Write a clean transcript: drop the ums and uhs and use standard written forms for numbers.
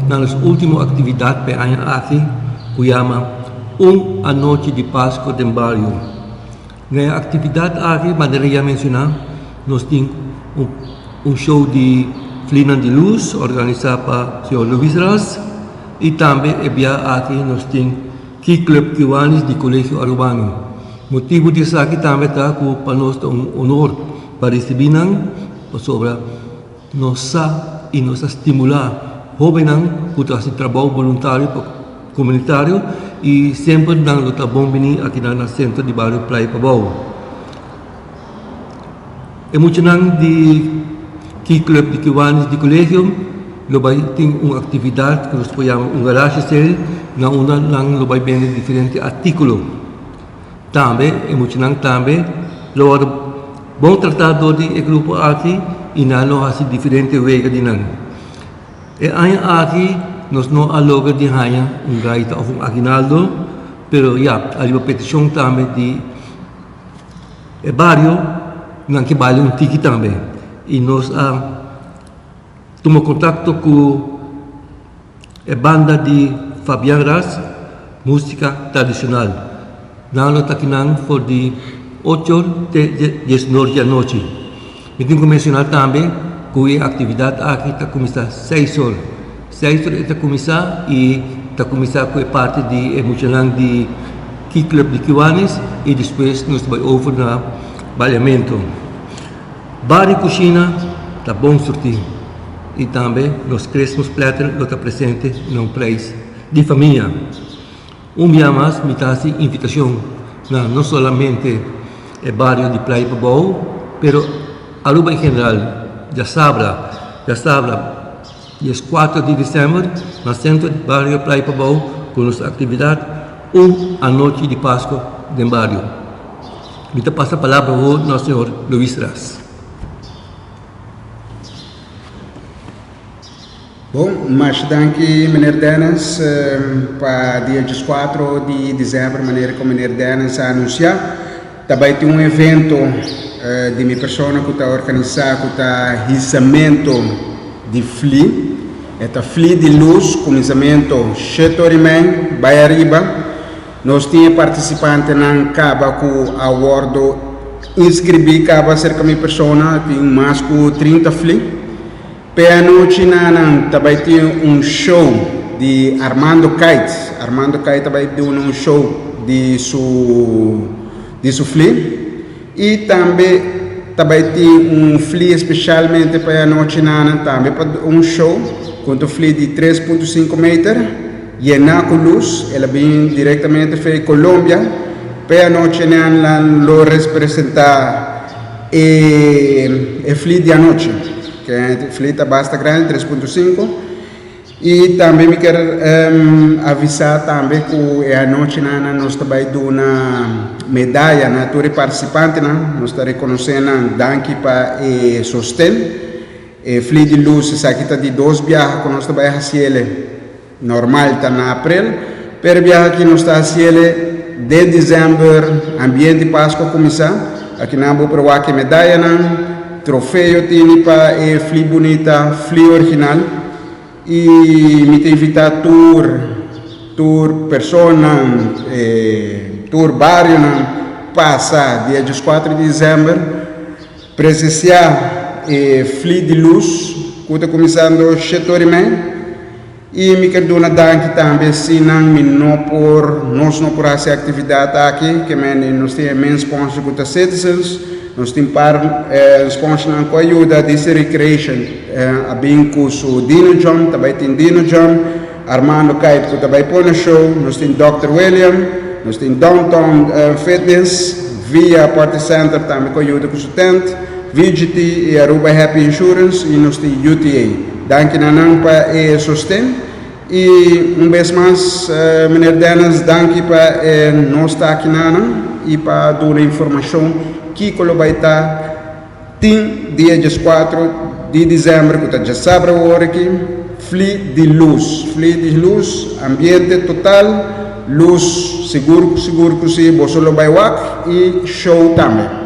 na nos ultimo actividad pa e aña aki cu yama Un Anochi di Pasco den Bario. Na e actividad aki, manera ya menciona, nos tin un show di Flinan di Luz organisa pa señor Luis Ras y tambe e bia aki nos tin Key Club Kiwanis di Colegio Arubano. Motibu di esaki tambe ta ku pa nos ta un honor pa risibí nan, pasobra nos sa i nos ta stimulá hóbennan ku ta hasi trabou boluntario pa komunitario i semper nan lo ta bon biní akinan na Sentro di Bario Playa Pabou. E muchanan di Key Club di Kiwanis di Colegio lo bai tin un actividad cu nos por yama un garage sale na unda nan lo bai bende diferente articulo. Tambe e muchanan tambe lo wordo bon trata door di e grupo aki y nan lo haci diferente wega di nan. E aña aki nos no a logra di haña un gaita of un aguinaldo pero ya ariba peticion tambe di E bario nan ke bali un tiki tambe y nos a tuma contacto cu e banda di Fabian Ras Musica Tradicional. Nan lo ta kinan for di ocho or te diesnor di anochi. Mi tin cu menciona tambe cu e actividad aki ta cuminsa seis or. Seis or e ta cuminsa y ta cuminsa cu e parti di e muchanan di Key Club di Kiwanis y despues nos ta bay over na baliamento. Bar y cushina ta bon surti y tambe nos Christmas platter lo ta presente na un prijs di famia. Un bia mas mi ta hasi invitacion na no solamente e bario di Playa Pabou, pero Aruba en general. Djasabra, djasabra 14 di december na Centro di Bario Playa Pabou cu nos actividad Un Anochi di Pasco den Bario. Mi ta pasa palabra awor na señor Luis Ras. Bon, masha danki meneer Dennis pa dia dieskuatro di desèmber manera ku meneer Dennis a anunsiá ta bai tin un evento di mi persona ku ta organisá ku ta hisamentu di fli. E ta fli di lus kuminsamentu shete ora i mei bai ariba. Nos tin e partisipantenan kaba ku a wòrdu inskribí kaba serka mi persona tin mas ku 30 fli. P'e anochi nan ta bai tin un show di Armando Kite. Armando Kite ta bai duna un show di su di su fli. I tambe ta bai tin un fli especialmente pa e anochi nan tambe pa un show ku ta fli di 3.5 meter yená ku lus. El a bin directamente fe Colombia. P'e anochi nan lo representa E e fleet di anochi, ke fleet ta basta grandi, 3.5, i tambe mi kier avisá tambe ku e anochinan nos ta bai duna medaya na tur e partisipantenan, nos ta rekonosé nan danki pa e sosten. E fleet di lus esaki ta di dos biaha ku nos ta bai hasiele. Normal ta na aprel, pero biaha aki nos ta hasiele den december, ambiente Pascua a cuminsa. Aki nan bo por wak e medayanan, trofeo tini pa e fli bunita, fli original. Y mi ta invita tur, tur personan, tur barionan pasa dia 14 di december, presencia e fli di luz cu ta cuminsando shete ora y mei. I mi ke duna danki tambe si nan mi no por, nos no por hasi e aktividat aki, ke men di nos tin e main sponsor ku ta Citizens, nos tin par sponsornan ku a yuda, DC Recreation a bin ku su Dino Jump, ta bai tin Dino Jump, Armando Kite ku ta bai pone show, nos tin Dòkter William, nos tin Downtown Fitness, Via Party Center tambe ku a yuda ku su tent. VGT i Aruba Happy Insurance i nos di UTA. Danki na nan pa e sosten i un bes mas meneer Dennis danki pa e nos ta aki na nan i pa duna informashon kiko lo bai ta tin dia 14 di december ku ta djasabra awor aki fli di lus fli di lus ambiente total lus sigur sigur ku si boso lo bai wak i show tambe.